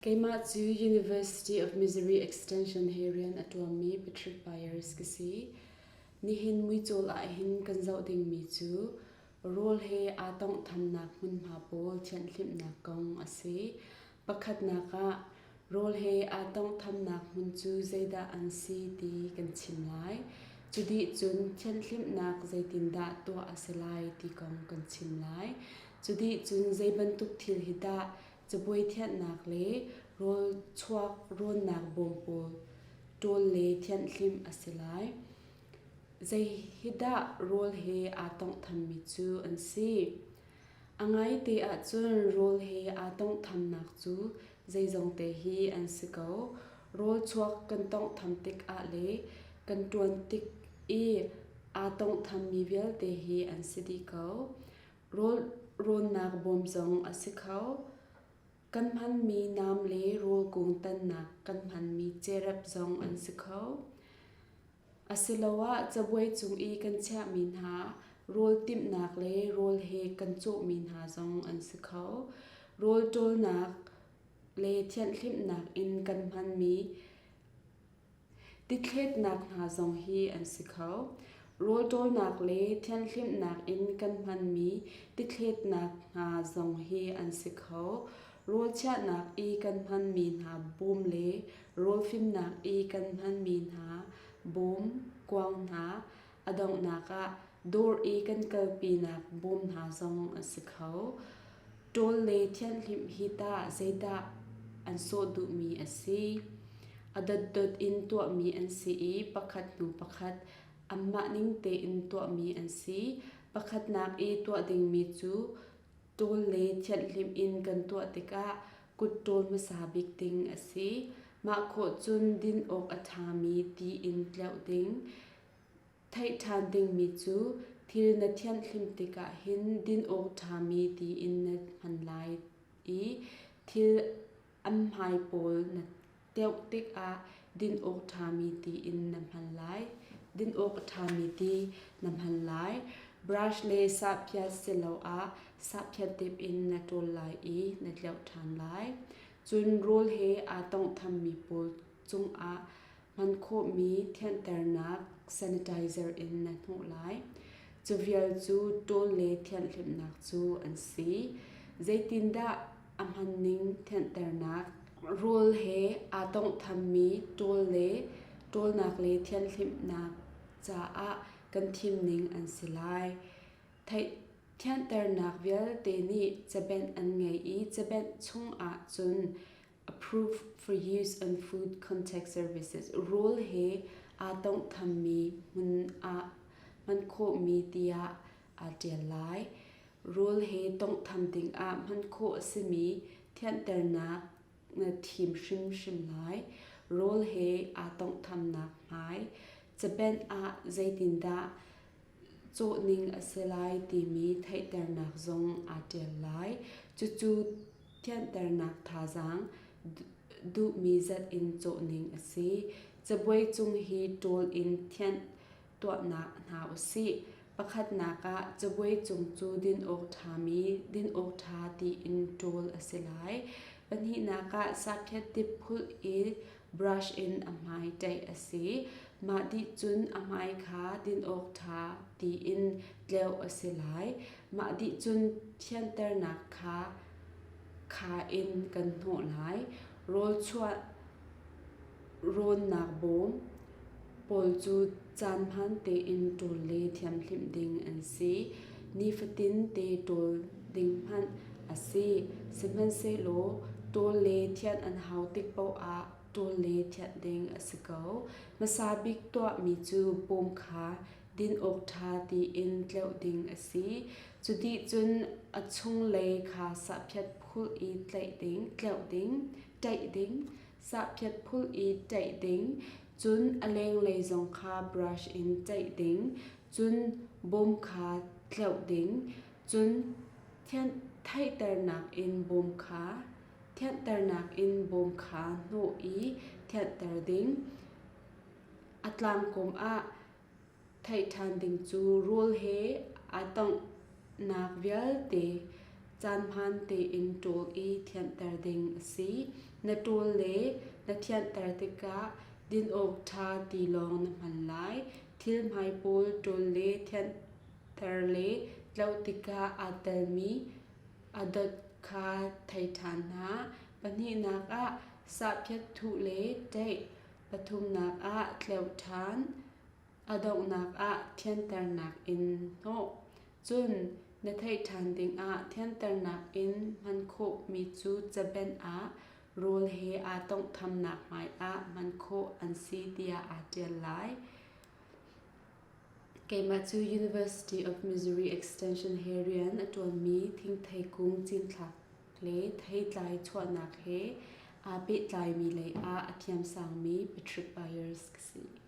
Keimah cu University of Missouri Extension he rian a ṭuanmi Patrick Byers ka si. Nihin muicawl ahhin kan zoh dingmi cu rawl he aa tonghthamnak hmunhma pawl thianhhlimhnak kong a si. Pakhatnak ah, rawl he aa tonghthamnak hmun cu zeidah an si ti kan chim lai. Cu dih cun thianhhlimhnak zeitindah tuah a si lai ti kong kan chim lai. Cu dih cun zei bantuk thil hi dah cabuai thianhnak le rawl chuak rawnnak bawm pawl ṭawl le thianhhlimh a si lai. Zei hi dah rawl he aa tonghthammi cu an si? A ngaite ahcun rawl he aa tonghthamnak cu zeizongte hi an si ko. Rawl chuak kan tonghtham tikah le kan ṭuan tik i aa tonghthammi vialte hi an si dih ko. Rawl rawnnak bawm zong a si kho. Kan hmanmi nam le rawl kung tannak kan hmanmi cerep zong an si kho. Asiloah cabuai cung i kan chiahmi hna rawl timhnak le rawl he kan cawhmi hna zong an si kho. Rawl ṭawlnak le thianhhlimhnak in kan hmanmi Tithletnak hna zong hi an si kho. Rawl ṭawlnak le thianhhlimhnak in kan hmanmi tithletnak hna zong hi an si kho. Rawl chiahnak i kan hmanmi hna bawm le rawl fimnak i kan hmanmi hna bawm, kuang hna, a donghnak ah dawr i kan kalpinak bawm hna zong an si kho. Ṭawl le thianhhlimh hi tah zeidah an sawh duhmi a si? A dotdot in tuahmi an si i pakhat hnu pakhat anmah ning tein tuahmi an si. Pakhatnak i tuah dingmi cu ṭawl le thianhhlimh in kan tuah tikah kut ṭawl hmasa bik ding a si. Mah khawh cun din awk a ṭhami ti in tleuh ding. Theih ṭhan dingmi cu thil na thianhhlimh tikah hin din awk ṭhami tiin na hman lai i thil an hmai pawl na teuh tikah din awk ṭhami tiin na hman lai. Din awk a ṭhami ti na hman lai. Brush le sahphiat siloah sahphiat dip in na ṭawl lai i na tleuh ṭhan lai. Cun rawl he aa tonghthammi pawl cungah hman khawhmi thianhternak sanitizer in na hnawh lai. Cu vial cu ṭawl le thianhhlimhnak cu an si. Zeitindah a hmanning thianhternak rawl he aa tonghthammi ṭawl le ṭawlnak le thianhhlimhnak caah kan thimning an si lai. Theih thianhternak vialte nih cabenh an ngei i cabenh chungah cun Approved for use on food contact services rawl he aa tonghthammi hmun ah hman khawhmi tiah aa ṭial lai. Rawl he tawnghtham dingah hman khawh a simi thianhternak na thim hrimhrim lai. Rawl he aa tonghthamnak hmai cabenh ah zeitindah cawhning a si lai timi theihternak zong aa ṭial lai. Cucu thianternak thazaang duhmi zat in cawhning a si. Cabuai cung hi ṭawl in thianh tuahnak hna u sih. Pakhatnak ah cabuai cung cu din awk ṭhami din awk ṭha tiin ṭawl a si lai. Pahnihnak ah saphiat dip phulh i brush in a hmai ṭaih a si. Mah dih cun a hmai kha din awk ṭha tiin tleuh a si lai. Mah dih cun thianternak kha kha in kan hnawh lai. Rawl chuah rawnnak bawm pawl cu caan hmaan tein ṭawl le thiamhlimh ding an si. Nifatin te ṭawl ding hmanh a si. Sihmanhsehlaw ṭawl le thianh an hau tik paoh ah ṭawl le thianh ding a si ko. Hmasa bik tuahmi cu bawm kha din awk ṭha tiin tleuh ding a si. Cu dih cun a chunglei kha sahphiat phulh i tlaih ding, tleuh ding, ṭaih ding, sahphiat phulh i ṭaih ding, cun a lenglei zong kha brush in ṭaih ding, cun bawm kha tleuh ding, cun theihternak in bawm kha thianhternak in bawm kha hnawh i thianhter ding. A tlangkawm ah theih ṭhan ding cu rawl he aa tonghnak vialte caan hmaan tein ṭawl i thianhter ding a si. Na ṭawl le na thianter tikah din awk ṭha ti lawng na hman lai. Thil hmai pawl ṭawl le thianter le tloh tikah aa telmi a dot kha thei ṭhan hna. Pahnihnak ah sahphiat thuh le ṭeih. Pathumnak ah tleuh ṭhan. A donghnak ah thianternak in hnawh. Cun na theih ṭhan dingah thianternak in hman khawhmi cu cabenh ah rawl he aa tonghthamnak hmaiah hman khawh an si tiah aa ṭial lai. Keimah cu University of Missouri Extension he rian a ṭuanmi thingthei kung cinthlak le theitlai chuahnak he aa pehtlaimi lei ah a thiamsangmi Patrick Byers ka si.